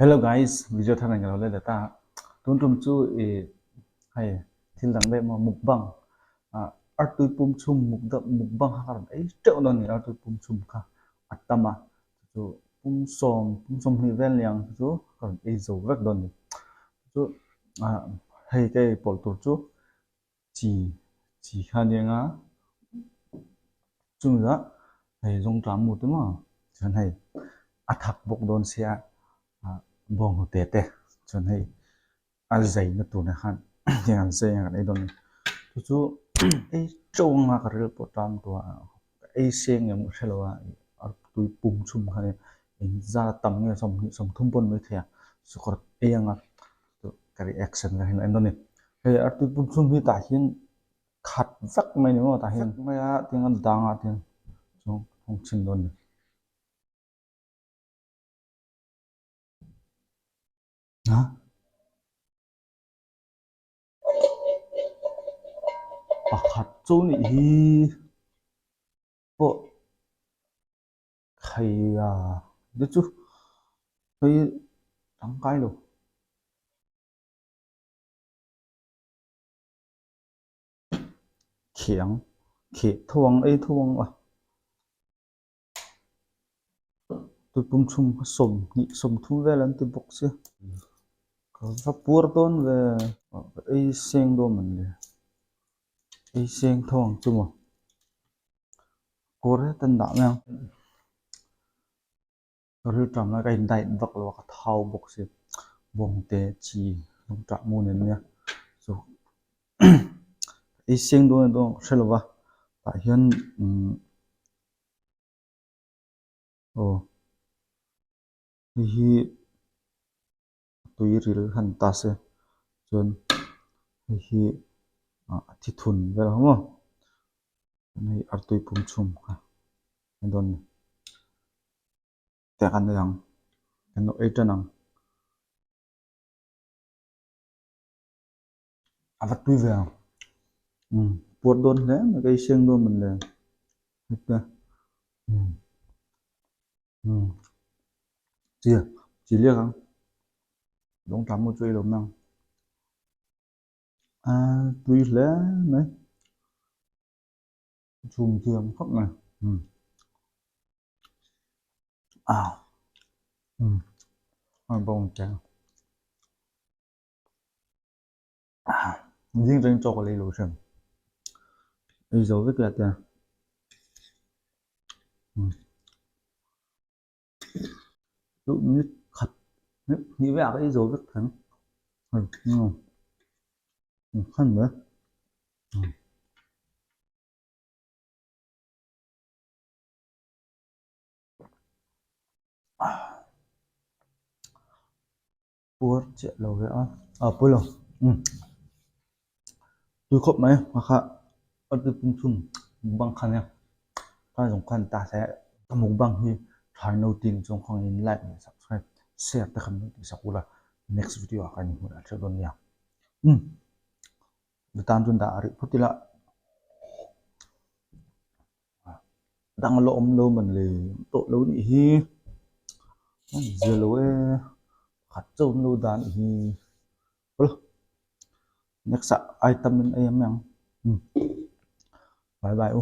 Hello guys, video thar ka lo let ta. Tun tum chu i hei thil dang daih maw mukbang artui pum chhum mukbang kha ka rawn ei teuh dawn a ni artui pum chhum kha a tam a chu pum sawm pum sawmhnih vel ni ang chu chu ka rawn ei zo vek dawn a ni. Chu hei ka ei pawlh tur chu chi chi kha a ni ang a chumi ah hei zawngṭah mu te maw chuan hei a thak bawk dawn sia bawnghnute te chuan hei a zaina tur nen khan heng an zai ang kan ei dawn a ni chu chu ei teuh anga ka ril pawh tan tawh a ka ei seng em ka hre lo a tui pum chhum kha nia eng zat a tam nge 20 30 pawh a ni maithei a sukawr ei anga ka reaction ka en dawn a ni hei artui pum chhum hi tah hian khat vek mai a ni maw tah hian mai a tiang a dang ah tiang chuan hawng chhin dawn a ni. Pakhat chu nih hi pawh thei a te chu hei tangkai lo. Khiang kheh tho ang ei tho ang a. Tupum chhung kha 20 30 vel an ti bawk sia. Ka va puar dawn ve. Ka ei seng dawn man le. Ei seng tho ang chu maw. Kawr het an dah mai ang. Ka rilṭam lai ka in diet vak lo a ka thau bawk si. Bawngte chi lawngṭah mu nen nia. Chu ei seng dawn dawn ka hre lo va. Tah hian umm aw hei hi tui ril han ta se chuan hei hi a thi thun vel ang maw hei artui pum chhum kha a dawn a ni tiang an nei ang kan lo ei tan ang. A va tui ve ang umm puar dawn hle mai ka ei seng dawn man le heta umm umm chi chi liak ang lawng tla mu chu ei lo mai ang a tui hle mai chhum thiam khawp mai umm a umm a bawng te. Zing reng chaw ka lei lo hrim. Ei zo vek la tia. Duh minute khat hnih velah ka ei zo vek thei ang. Khan mai. Puar chiah lo ve a a pawi lo umm tui khawp mai a kha a tui pum chhum mukbang kha nia kha zawng khan ta se ka mukbang hi thlai no tin chuan khawng in like leh subscribe share te khan tih sak ula next video ah khan inhmuh leh theuh dawn nia umm tan chuan dah a rih phawt ila. Dang la awm lo man le tawh lo nih hi an zia lo e pakhat chauh an lo dah nih hi awle next ah item in ei ang mai ang bye bye u.